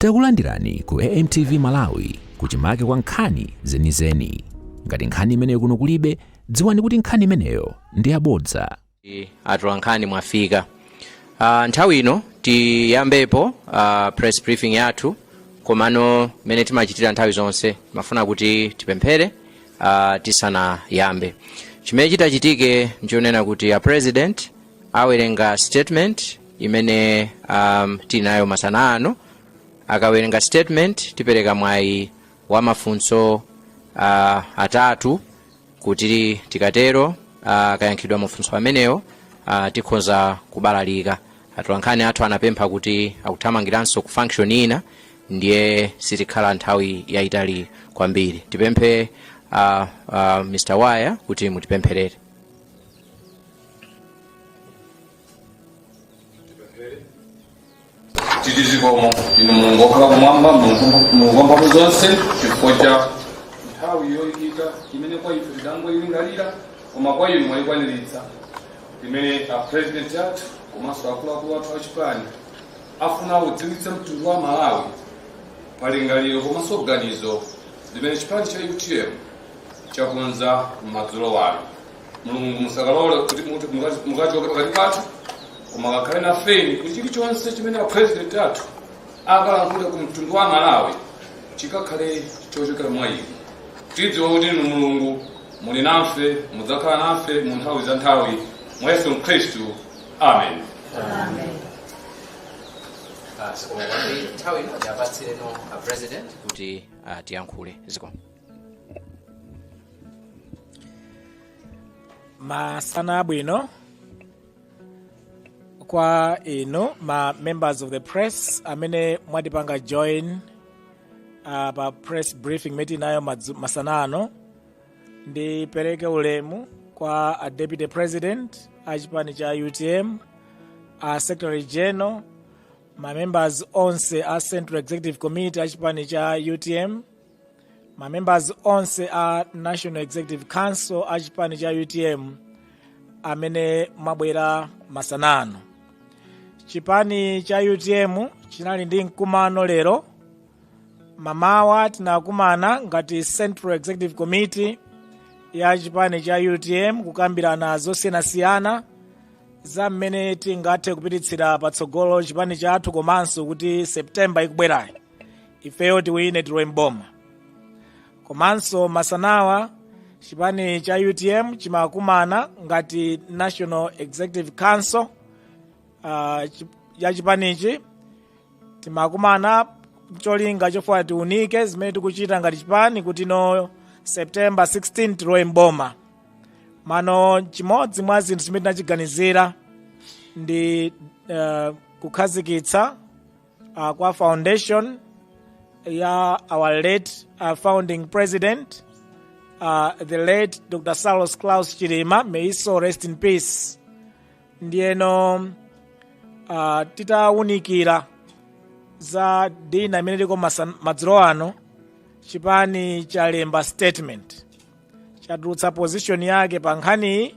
Takulandirani ku AMTV Malawi, kuchimake kwa nkhani zenizeni. Ngati nkhani imeneyo kuno kulibe, dziwani kuti nkhani imeneyo ndi yabodza. Atolankhani mwafika. Nthawi ino tiyambepo press briefing yathu, komano mmene timachitira nthawi zonse, timafuna kuti tipemphere tisanayambe. Chimene chitachitike nchonena kuti a President awerenga statement imene tili nayo masana ano. Akawerenga statement, tipereka mwayi wa mafunso atatu, kuti tikatero akayankhidwa mafunso amenewo, tikhoza kubalalika. Atolankhani athu anapempha kuti akuthamangiranso ku function ina, ndiye sitikhala nthawi yayitali kwambiri. Tipemphe Mr Waya kuti mutipempherere. Titi zikomo inu Mulungu wokhala kumwamba, Mulungu wamphamvu zonse, chifukwa cha nthawi yoyikika imene kwa ife tidangoyilingalira, koma kwa inu mwayikwaniritsa, imene a President athu komanso akuluakulu athu achipani afuna kudziwitsa mtundu wa Malawi palingaliro komanso ganizo limene chipani cha UTM chakonza madzulo ano. Mulungu, musakalole kuti mukachoke pakati pathu, koma kakhale nafeni kuti chilichonse chimene a President athu akalankhule ku mtundu wa Malawi chikakhale chochokera mwa inu. Tidziwe kuti inu Mulungu muli nafe, mudzakhala nafe mu nthawi za nthawi, mwa Yesu Khristu, amen. Zikomo kwambiri. Nthawi ino tiapatsireno a President kuti tiyankhule. Zikomo. Masana abwino kwa inu ma members of the press amene mwatipanga join pa press briefing imene tinayo masana ano. Ndipereke ulemu kwa a Deputy President a chipani cha UTM, a Secretary General, ma members onse a Central Executive Committee a chipani cha UTM, ma members onse a National Executive Council a chipani cha UTM amene mwabwera masana ano. Chipani cha UTM chinali ndi mkumano lero mamawa. Tinakumana ngati Central Executive Committee ya chipani cha UTM kukambirana zosiyanasiyana za mmene tingathe kupititsira patsogolo chipani chathu, komanso kuti September ikubwerayi ifeyo tiwine, tilowe mboma. Komanso masanawa chipani cha UTM chimakumana ngati National Executive Council ya chipanichi. Timakumana cholinga chofuna tiunike zimene tikuchita ngati chipani kuti no September 16 tilowe mboma. Mano chimodzi mwa zinthu zimene tinachiganizira ndi kukhazikitsa kwa foundation ya our late founding president, the late Dr Saulos Klaus Chilima, may his soul rest in peace. Ndiyeno titawunikira za dinner imene iliko madzulo ano, chipani chalemba statement, chatulutsa position yake pa nkhaniyi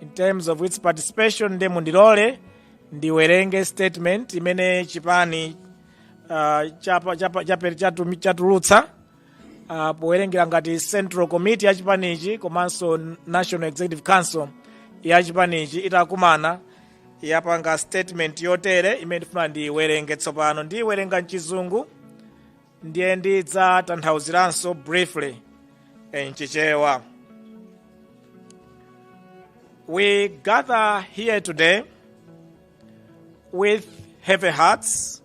in terms of its participation. Nde mundilole ndiwerenge statement imene chipani chatulutsa powerengera ngati Central Committee ya chipanichi komanso National Executive Council ya chipanichi itakumana, yapanga statement yotere imene ndifuna ndiwerenge tsopano. Ndiwerenga mchizungu, ndiye ndidzatanthauziranso briefly mchichewa. We gather here today with heavy hearts,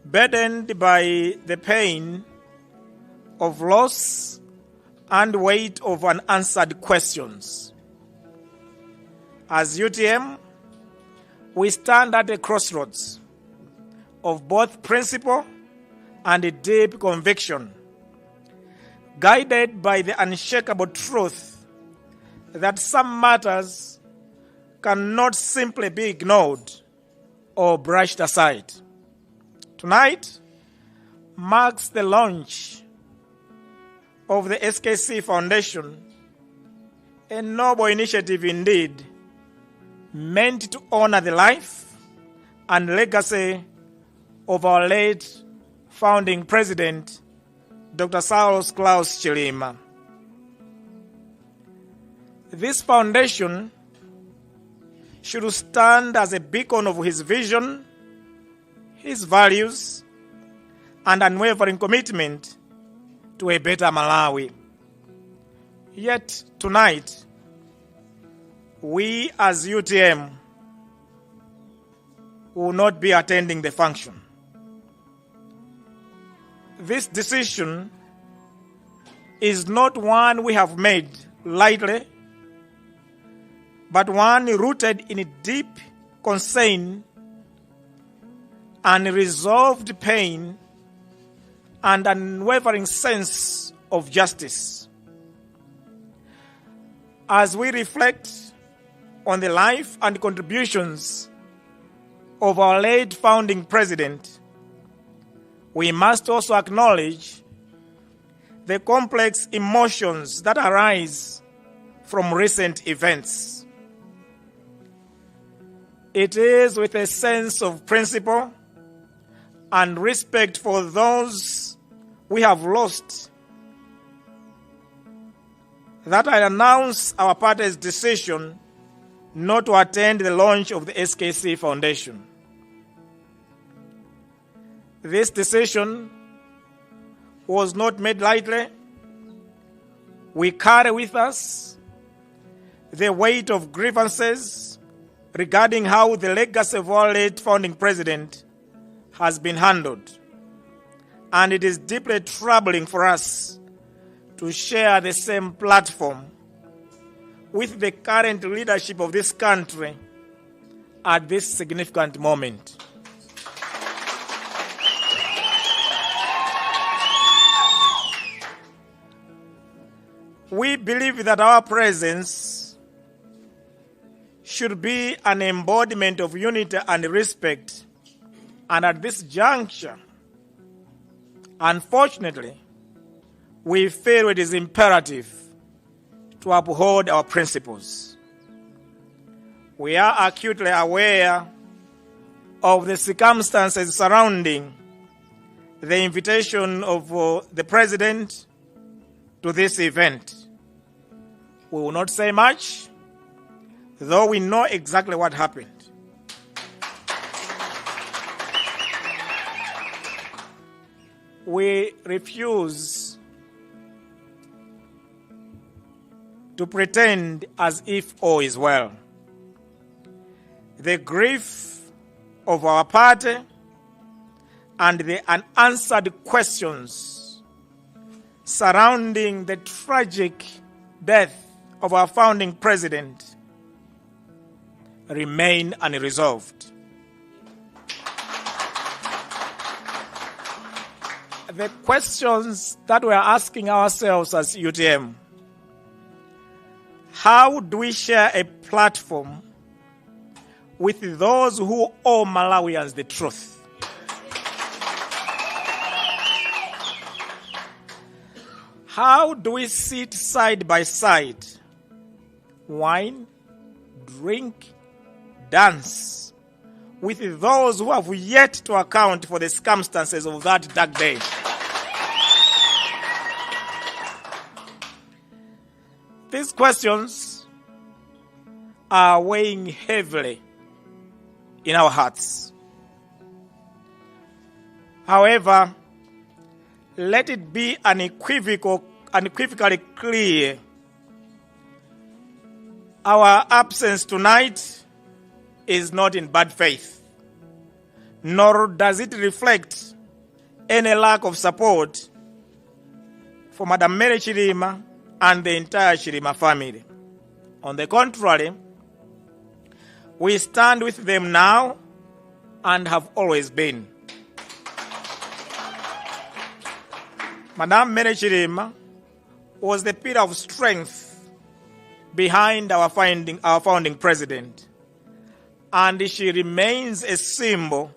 burdened by the pain of loss and weight of unanswered questions. As UTM, we stand at a crossroads of both principle and a deep conviction, guided by the unshakable truth that some matters cannot simply be ignored or brushed aside. Tonight marks the launch of the SKC Foundation, a noble initiative indeed, meant to honor the life and legacy of our late founding president, Dr. Saulos Klaus Chilima. This foundation should stand as a beacon of his vision, his values, and unwavering commitment to a better Malawi. Yet tonight, we as UTM will not be attending the function. This decision is not one we have made lightly, but one rooted in deep concern, unresolved pain, and unwavering sense of justice. As we reflect on the life and contributions of our late founding president, we must also acknowledge the complex emotions that arise from recent events. It is with a sense of principle and respect for those we have lost that I announce our party's decision not to attend the launch of the SKC Foundation. This decision was not made lightly. We carry with us the weight of grievances regarding how the legacy of our late founding president has been handled. And it is deeply troubling for us to share the same platform with the current leadership of this country at this significant moment. We believe that our presence should be an embodiment of unity and respect, and at this juncture, unfortunately, we feel it is imperative to uphold our principles. We are acutely aware of the circumstances surrounding the invitation of the president to this event. We will not say much, though we know exactly what happened. We refuse to pretend as if all is well. The grief of our party and the unanswered questions surrounding the tragic death of our founding president remain unresolved. The questions that we are asking ourselves as UTM: how do we share a platform with those who owe Malawians the truth? How do we sit side by side, wine, drink, dance with those who have yet to account for the circumstances of that dark day? These questions are weighing heavily in our hearts. However, let it be unequivocally clear: our absence tonight is not in bad faith, nor does it reflect any lack of support for Madam Mary Chilima and the entire Chilima family. On the contrary, we stand with them now and have always been. Madam Mary Chilima was the pillar of strength behind our founding president, and she remains a symbol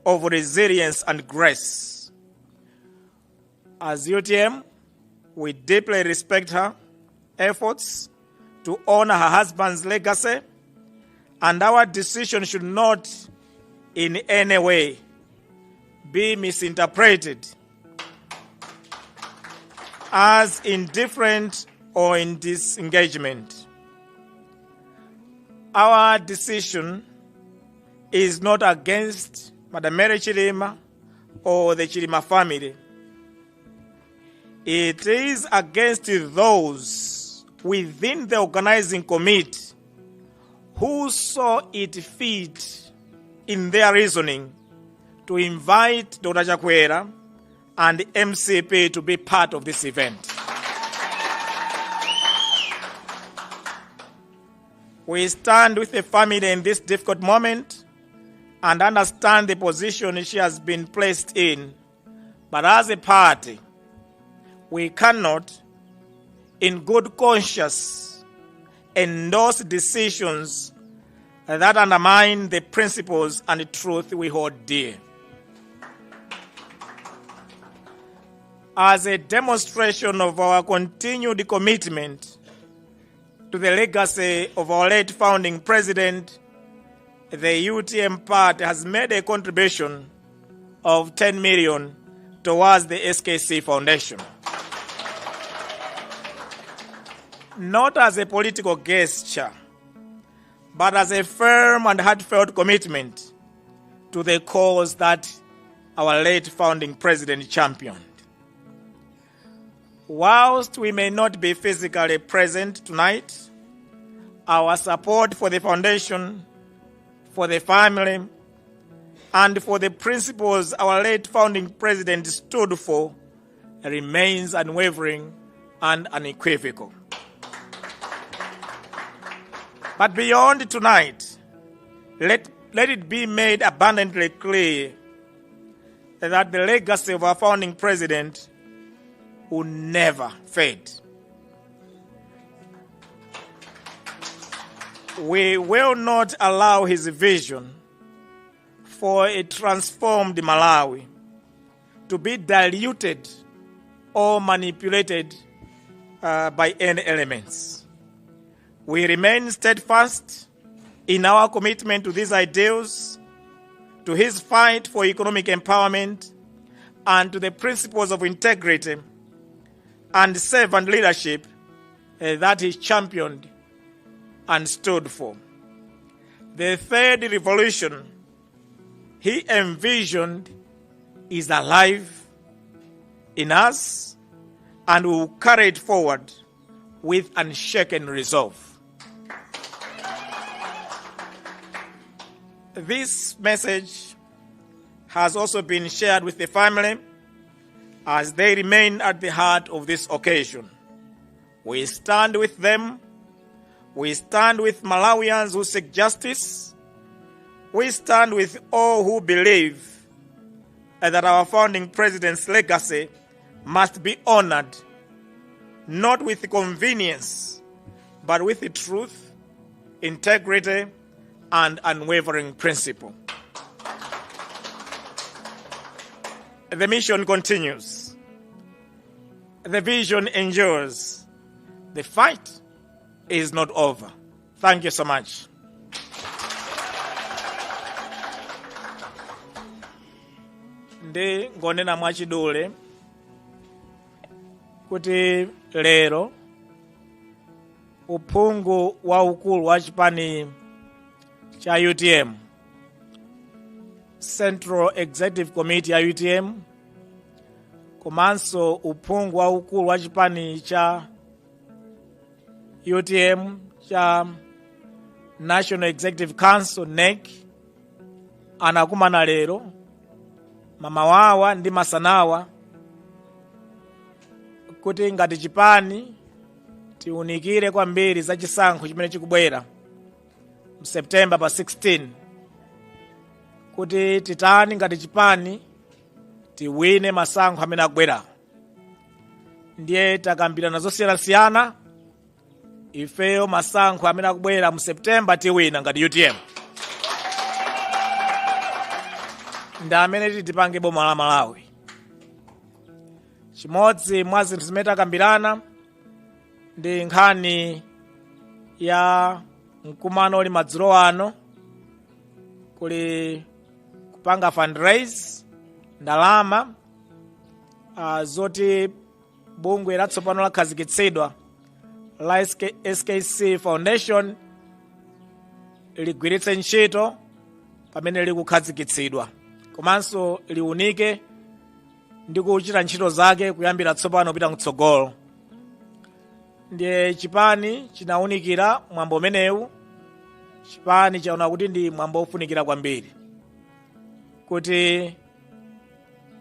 of resilience and grace. As UTM, we deeply respect her efforts to honor her husband's legacy, and our decision should not in any way be misinterpreted as indifferent or in disengagement. Our decision is not against Madam Mary Chilima or the Chilima family. It is against those within the organizing committee who saw it fit in their reasoning to invite Dr. Chakwera and MCP to be part of this event. We stand with the family in this difficult moment and understand the position she has been placed in. But as a party, we cannot, in good conscience, endorse decisions that undermine the principles and the truth we hold dear. As a demonstration of our continued commitment to the legacy of our late founding president, the UTM party has made a contribution of 10 million towards the SKC Foundation. Not as a political gesture, but as a firm and heartfelt commitment to the cause that our late founding president championed. Whilst we may not be physically present tonight, our support for the foundation, for the family, and for the principles our late founding president stood for remains unwavering and unequivocal. But beyond tonight, let it be made abundantly clear that the legacy of our founding president will never fade. We will not allow his vision for a transformed Malawi to be diluted or manipulated by any elements. We remain steadfast in our commitment to these ideals, to his fight for economic empowerment, and to the principles of integrity and servant leadership that he championed and stood for. The third revolution he envisioned is alive in us and we will carry it forward with unshaken resolve. This message has also been shared with the family as they remain at the heart of this occasion. We stand with them. We stand with Malawians who seek justice. We stand with all who believe that our founding president's legacy must be honored, not with convenience, but with the truth, integrity, and unwavering principle. The mission continues. The vision endures. The fight is not over. Thank you so much. Ndingonena mwachidule kuti lero uphungu waukulu wa chipani cha UTM, Central Executive Committee ya UTM, komanso uphungu waukulu wa chipani cha UTM cha National Executive Council, NEC, anakumana lero mamawawa ndi masanawa kuti ngati chipani tiunikire kwambiri za chisankho chimene chikubwera mu September pa 16, kuti titani ngati chipani tiwine masankho amene akubwerawo. Ndiye takambirana zosiyanasiyana. Ifeyo masankho amene akubwera mu September tiwina ngati UTM, ndi amene titipange boma la Malawi. Chimodzi mwa zinthu zimene takambirana ndi nkhani ya mkumano uli madzulo ano, kuli kupanga fundraise. ndalama zoti bungwe latsopano lakhazikitsidwa la SKC Foundation ligwiritse ntchito pamene likukhazikitsidwa, komanso liunike ndi kuchita ntchito zake kuyambira tsopano kupita kutsogolo. Ndiye chipani chinawunikira mwambo umenewu. Chipani chaona kuti ndi mwambo ofunikira kwambiri, kuti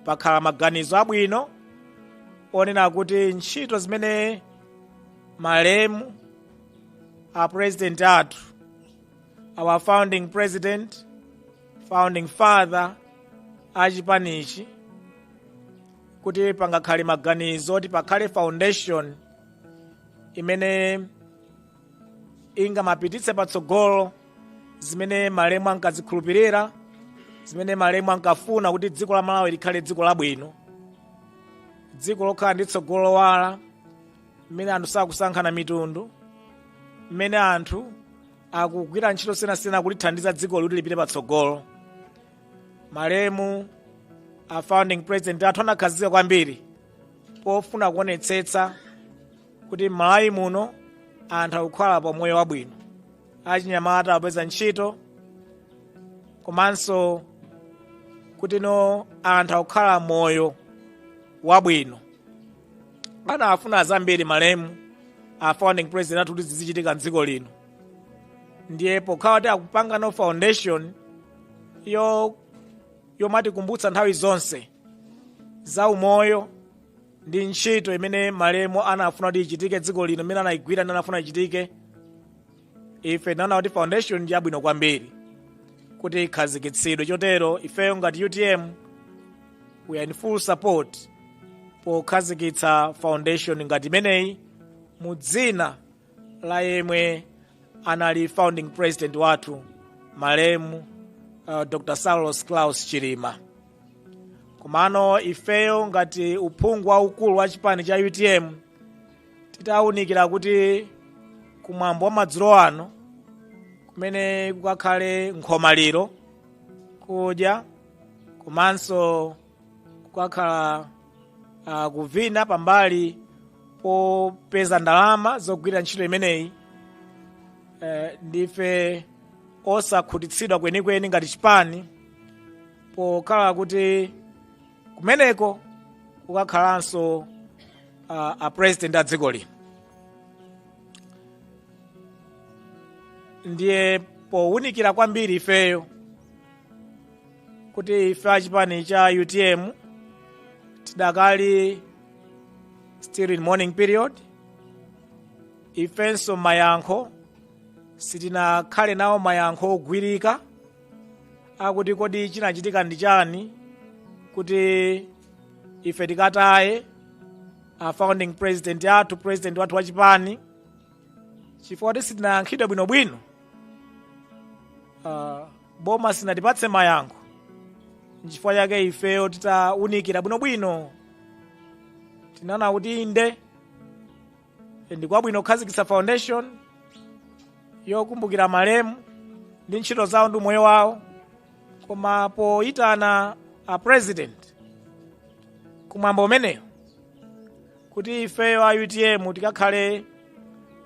pakhala maganizo abwino onena kuti ntchito zimene malemu a president athu, our founding president, founding father achipanichi, kuti pangakhale maganizo oti pakhale foundation imene ingamapititse patsogolo zimene malemu ankazikhulupirira, zimene malemu ankafuna, kuti dziko la Malawi likhale dziko labwino, dziko lokhala ndi tsogolo lowala, mmene anthu sakusankhana mitundu, mmene anthu akugwira ntchito siyanasiyana kulithandiza dziko kuti lipite patsogolo. Malemu a founding president athu anakhazikika kwambiri pofuna kuonetsetsa kuti m'Malawi muno anthu akukhala pa moyo wabwino, achinyamata apeza ntchito, komanso kuti no anthu akukhala moyo wabwino. Anafuna zambiri malemu a founding president athu kuti zizichitika mdziko lino. Ndiye pokhala kuti akupanga no foundation yomatikumbutsa nthawi zonse za umoyo ndi ntchito imene malemu anafuna kuti ichitike dziko lino, imene anayigwira ndi anafuna ichitike, ife tinaona kuti foundation ndi yabwino kwambiri kuti ikhazikitsidwe. Chotero ifeyo ngati UTM, we are in full support pokhazikitsa foundation ngati imeneyi mu dzina la yemwe anali founding president wathu, malemu Dr Saulos Klaus Chilima. Komano ifeyo ngati uphungu waukulu wa chipani cha UTM, titawunikira kuti kumwambo wa madzulo ano, kumene kukakhale nkhomaliro, kudya, komanso kukakhala kuvina pambali popeza ndalama zogwira ntchito imeneyi, ndife osakhutitsidwa kwenikweni ngati chipani, pokhala kuti kumeneko kukakhalanso a president a dziko lino. Ndiye powunikira kwambiri ifeyo kuti ife achipani cha UTM tidakali still in mourning period, ifenso mayankho sitinakhale nawo, mayankho ogwirika akuti kodi chinachitika ndi chani kuti ife tikataye a founding president athu, president wathu wachipani, chifukwa kuti sitinayankhidwe bwinobwino, boma sinatipatse mayankho. Nchifukwa chake ifeyo titawunikira bwinobwino tinaona kuti inde, ndikwabwino kukhazikitsa foundation yokumbukira malemu ndi ntchito zawo ndi moyo wawo, koma poyitana a president kumwambo umeneyo, kuti ifeyo a UTM tikakhale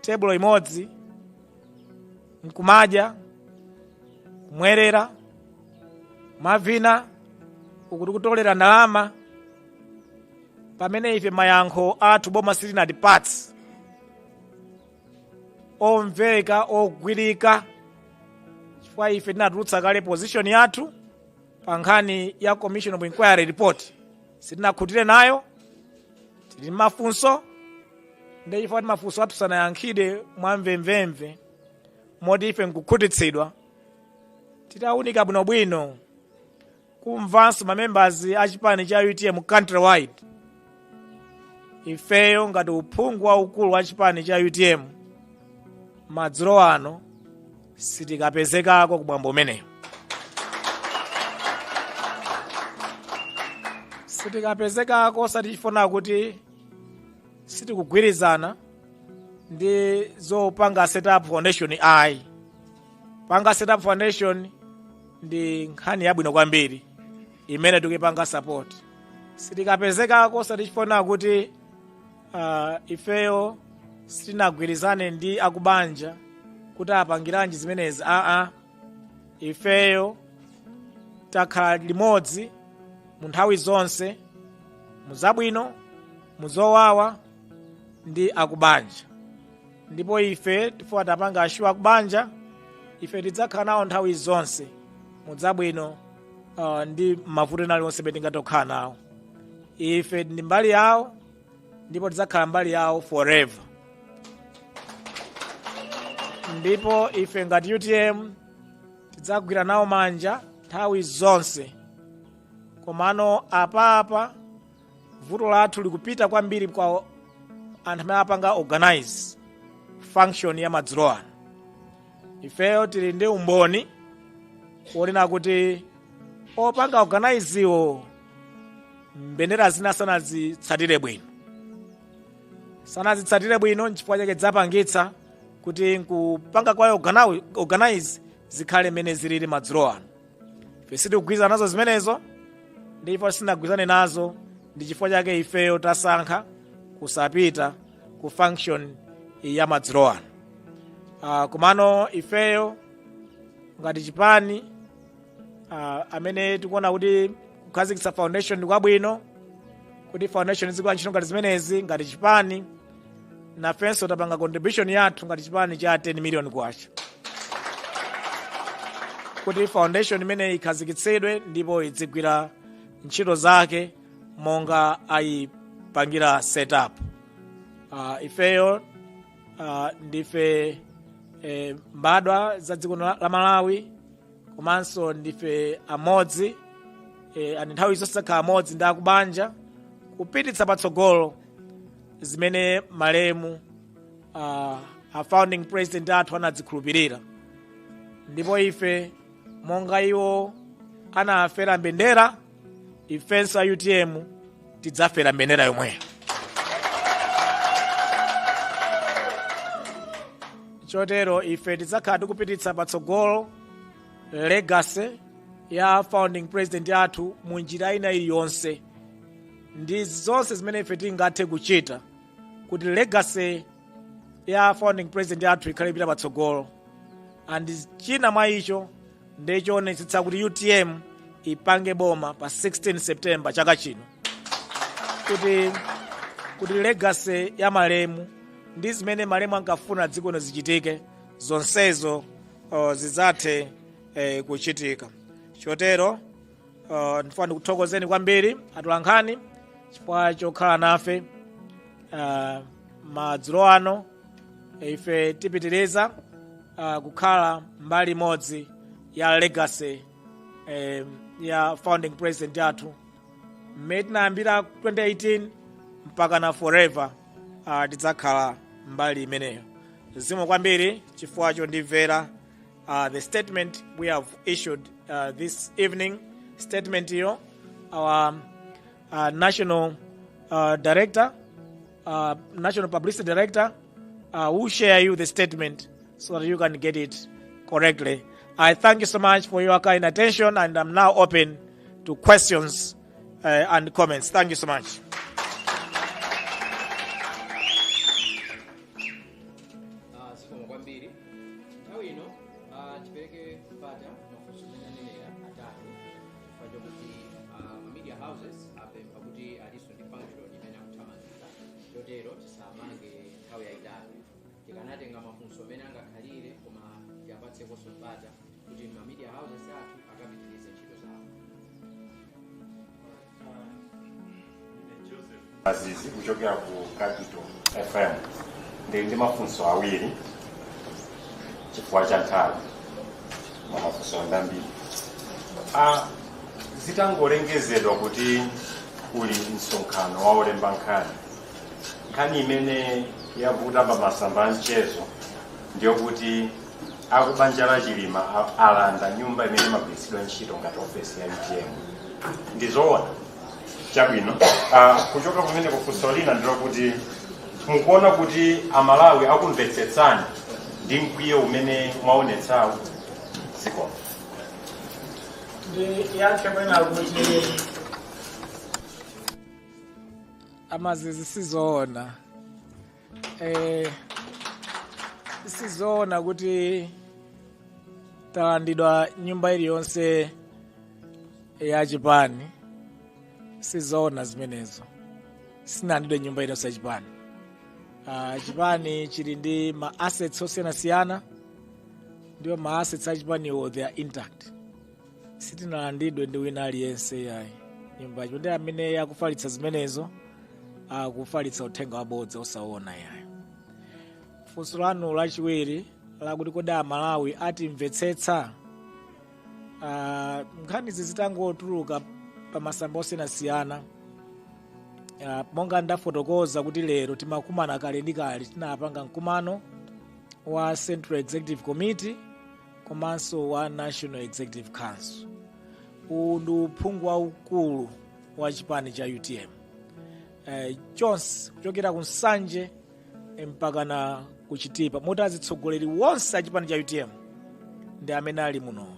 tebulo imodzi nkumadya, kumwerera, kumavina uku tikutolera ndalama, pamene ife mayankho athu boma silinatipatse omveka, ogwirika, chifukwa ife tinatulutsa kale position yathu pa nkhani ya Commission of Inquiry report, sitinakhutire nayo, tili mafunso. Ndi chifukwa kuti mafunso athu sanayankhidwe mwamvemvemve moti ife nkukhutitsidwa, titawunika bwinobwino, kumvanso mamembers a chipani cha UTM countrywide, ifeyo ngati uphungu waukulu wa chipani cha UTM madzulo ano sitikapezekako kumwambo umeneyo. Sitikapezekako osati chifuna kuti sitikugwirizana ndi zopanga set up foundation, ayi. Panga set up foundation ndi nkhani yabwino kwambiri. Imene tikuyipanga support, sitikapezekako satichifuna kuti ifeyo sitinagwirizane ndi akubanja kuti apangiranji zimenezi. Aa, ifeyo takhala limodzi mu nthawi zonse, muzabwino, muzowawa, ndi akubanja. Ndipo ife tifuna tapanga assure akubanja, ife tidzakhala nawo nthawi zonse mudzabwino ndi mavuto ena aliwonse amene tingathe kukhala nawo. Ife ndi mbali yawo ndipo tidzakhala mbali yawo forever. Ndipo ife ngati UTM tidzagwira nawo manja nthawi zonse. Komano apapa vuto lathu likupita kwambiri kwa anthu amene apanga organize function ya madzulo ano. Ifeyo tili ndi umboni wonena kuti opanga organize-wo mbendera zina sanazitsatire bwino, sanazitsatire bwino. Nchifukwa chake dzapangitsa kuti nkupanga kwayo organize zikhale mmene zilili madzulo ano. Ife sitikugwirizana nazo zimenezo, ndipo sitinagwirizane nazo. Ndi chifukwa chake ifeyo tasankha kusapita ku function ya madzulo ano. Komano ifeyo ngati chipani amene tikuona kuti kukhazikitsa foundation ndi kwabwino, kuti foundation izigwira ntchito ngati zimenezi, ngati chipani nafenso tapanga contribution yathu ngati chipani cha 10 million kwacha kuti foundation imene ikhazikitsidwe ndipo idzigwira ntchito zake monga ayipangira setup. Ifeyo ndife mbadwa za dziko la Malawi, komanso ndife amodzi ani nthawi zonse takhala amodzi ndi akubanja kupititsa patsogolo zimene malemu a founding president athu anadzikhulupirira. Ndipo ife monga iwo anafera mbendera, ifenso a UTM tidzafera mbendera yomweyo. Chotero ife tidzakhala tikupititsa patsogolo legacy ya founding president athu mu njira ina iliyonse ndi zonse zimene ife tingathe kuchita kuti legacy ya founding president athu ikhale ipita patsogolo. And china mwa icho ndichoonetsetsa kuti UTM ipange boma pa 16 September chaka chino, kuti legacy ya malemu ndi zimene malemu ankafuna dziko lino zichitike, zonsezo zidzathe kuchitika. Chotero ndifuna ndikuthokozeni kwambiri atolankhani chifukwa chokhala nafe madzulo ano. Ife tipitiriza kukhala mbali imodzi ya legacy ya founding president athu mmene tinayambira 2018 mpaka na forever. Tidzakhala mbali imeneyo. Zikomo kwambiri chifukwa chondimvera. The statement we have issued this evening, statement iyo our national director, national publicity director will share you the statement so that you can get it correctly. I thank you so much for your kind attention, and I'm now open to questions and comments. Thank you so much. Zikomo kwambiri. Nthawi ino tipereke mpata mafunso amene anenera atatu, chifukwa chokuti ma media houses apempha kuti alinso ndi function imene akuthamangira. Chotero tisamange nthawi yayitali. Tikanatenga mafunso amene angakhalire, koma tiapatsekonso mpata kuti ma media houses athu akapitirize ntchito zawo. Azizi kuchokera ku Capital FM. Ndili ndi mafunso awiri chifukwa cha nthawi, ma mafunso ndambiri. Zitangolengezedwa kuti kuli msonkhano wa olemba nkhani, nkhani imene yavuta pa masamba a mchezo ndiyokuti akubanja la Chilima alanda nyumba imene imagwiritsidwa ntchito ngati ofesi ya UTM. Ndizoona? Chabwino. Kuchoka pamene kufunso lina ndilokuti mukuona kuti Amalawi akumvetsetsani ndi mkwiyo umene mwaonetsawo? Zikomo. Ndiyankhe mwena kuti amazizi sizoona, sizoona kuti talandidwa nyumba iliyonse ya chipani. Sizoona zimenezo, sinalandidwe nyumba iliyonse ya chipani. Chipani chili ndi ma assets osiyanasiyana, ndiwo ma assets a chipaniwo, they are intact. Sitinalandidwe ndi wina aliyense yayi nyumbacho, ndi amene akufalitsa zimenezo akufalitsa uthenga wabodza osaona yayi. Funso lanu lachiwiri lakuti kodi Amalawi atimvetsetsa, nkhanizi zitangotuluka pa masamba osiyanasiyana, monga ndafotokoza kuti lero timakumana kale ndi kale, tinapanga mkumano wa Central Executive Committee komanso wa National Executive Council. Uwu ndi uphungu waukulu wa chipani cha UTM chonse, kuchokera ku Nsanje mpaka na kuchitipa, moti azitsogoleri wonse a chipani cha UTM ndi amene ali muno,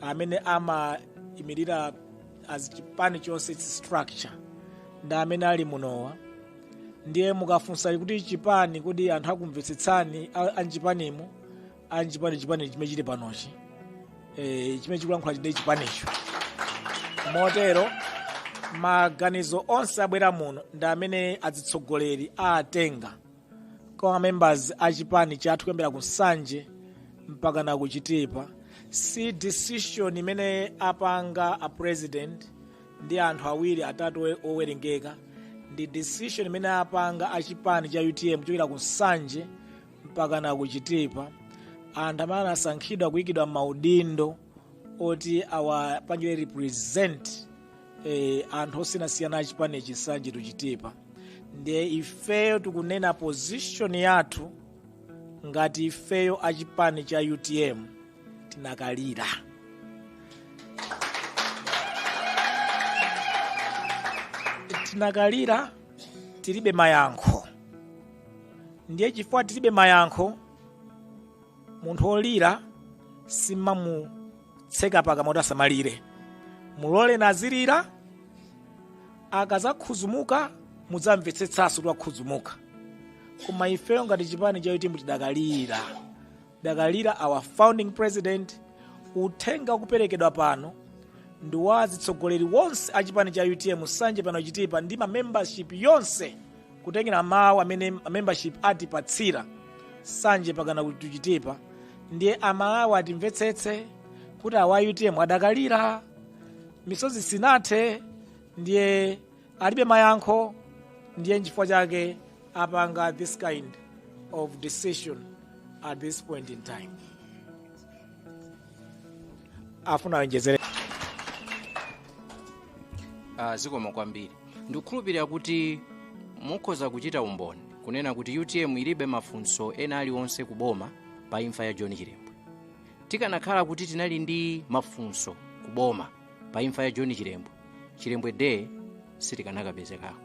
amene amayimirira as chipani chonse, its structure, ndi amene ali munowa. Ndiye mukafunsa kuti chipani, kuti anthu akumvetsetsani anchipanimo, anchipani, chipani chimene chili panochi, chimene chikulankhula chinde chipanicho. Motero maganizo onse abwera muno ndi amene azitsogoleri atenga kwa members a chipani chathu, kuyambira ku Nsanje mpaka na kuchitipa. Si decision imene apanga a president ndi anthu awiri, atatu owerengeka. Ndi decision imene apanga a chipani cha UTM, kuchokera ku Nsanje mpaka na kuchitipa, anthu amene anasankhidwa kuyikidwa maudindo oti awapangire represent anthu osiyanasiyana a chipanichi, Nsanje tuchitipa. Ndiye ifeyo tikunena position yathu ngati ifeyo a chipani cha UTM, tinakalira, tinakalira, tilibe mayankho. Ndiye chifukwa tilibe mayankho, munthu wolira simamutseka pakamwa kuti asamalire, mulole nazilira. Akazakhuzumuka mudzamvetsetsanso kuti wakhuzumuka. Koma ifeyo ngati chipani cha UTM tidakalira, dakalira our founding president. Uthenga ukuperekedwa pano ndi wa azitsogoleri wonse a chipani cha UTM, Nsanje pano Chitipa, ndi ma membership yonse, kutengera mawu amene membership atipatsira, Nsanje pakana kuchitipa. Ndiye Amalawi atimvetsetse kuti awa UTM adakalira, misozi sinathe, ndiye alibe mayankho. Ndiye nchifukwa chake apanga this kind of decision at this point in time. Afuna awonjezere. Zikomo kwambiri. Ndikukhulupirira kuti mukhoza kuchita umboni kunena kuti UTM ilibe mafunso ena aliwonse kuboma pa imfa ya John Chilembwe. Tikanakhala kuti tinali ndi mafunso kuboma pa imfa ya John Chilembwe, Chilembwe Day sitikanakapezekako.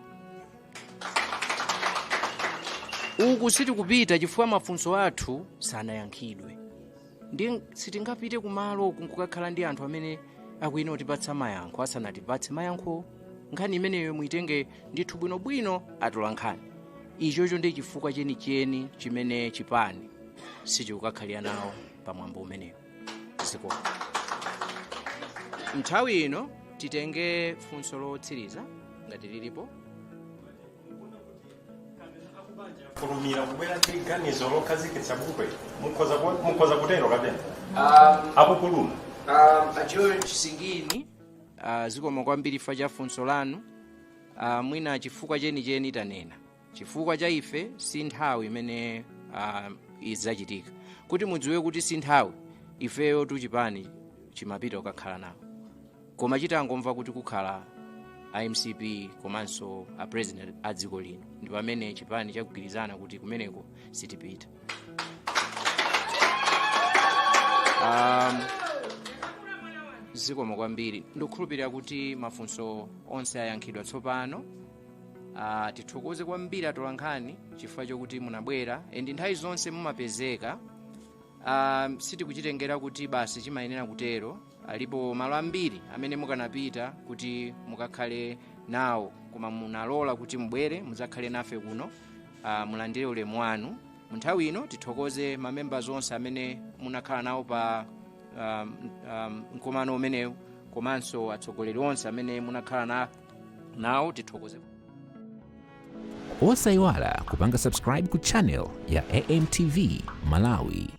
Uku sitikupita chifukwa mafunso athu sanayankhidwe, ndi sitingapite kumalo uku nkukakhala ndi anthu amene akuyenera kutipatsa mayankho asanatipatse mayankho. Nkhani imeneyo muitenge ndithu bwinobwino, atola nkhani. Ichocho ndi chifukwa chenicheni chimene chipani sichikukakhalira nawo pamwambo umenewo. Zikomo. Nthawi ino titenge funso lotsiriza ngati lilipo. Fulumira kubwera ndi ganizo lokhazikitsa bungwe, mukhoza kutero kapena akupuluma? A George Singini, zikomo kwambiri fa cha funso lanu. Mwina chifukwa chenicheni tanena, chifukwa cha ife si nthawi imene idzachitika. Kuti mudziwe kuti si nthawi, ifeyo tuchipani chimapita kukakhala nawo, koma chitangomva kuti kukhala IMCP komanso a president a dziko lino, ndi pamene chipani chakugwirizana kuti kumeneko sitipita. Zikomo kwambiri. Ndikukhulupirira kuti mafunso onse ayankhidwa tsopano. Tithokoze kwambiri atolankhani chifukwa chokuti munabwera, and nthawi zonse mumapezeka. Sitikuchitengera kuti basi chimayenera kutero. Alipo malo ambiri amene mukanapita kuti mukakhale nawo, koma munalola kuti mubwere mudzakhale nafe kuno. Mulandire ulemu wanu. Mu nthawi ino tithokoze mamembers onse amene munakhala nawo pa mkumano umenewu, komanso atsogoleri onse amene munakhala nawo, tithokoze. Osayiwala kupanga subscribe ku channel ya AMTV Malawi.